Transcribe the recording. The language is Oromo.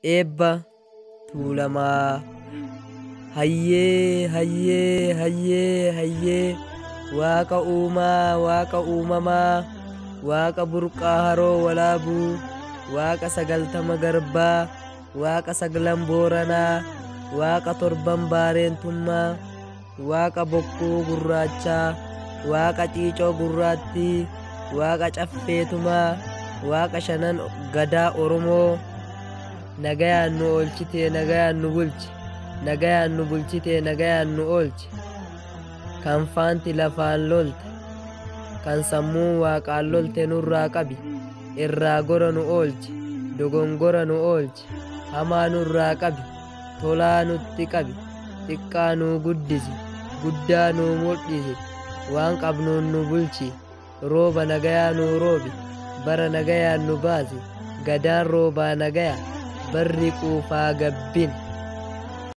Eebba Tuulamaa. Hayyee hayyee hayyee hayyee, Waaqa uumaa, Waaqa uumamaa, Waaqa burqaa haroo walaabuu, Waaqa 90 garbaa, Waaqa saglan booranaa, Waaqa torban baareentummaa, Waaqa bokkuu gurraachaa, Waaqa ciicoo gurraattii, Waaqa caffeetumaa, Waaqa shanan gadaa Oromoo, nagayaan nu oolchitee nagayaan nu bulchi, nagayaan nu bulchitee nagayaan nu oolchi. Kan faanti lafaan lolte, kan sammuun waaqaan lolte nurraa qabi, irraa gora nu oolchi, dogongora nu oolchi, hamaa nurraa qabi, tolaa nutti qabi, xiqqaa nuu guddisi, guddaa nuu mul'isi, waan qabnuun nu bulchi, rooba nagayaa nuu roobi, bara nagayaan nu baasi, gadaan roobaa nagaya, barri quufaa gabbin.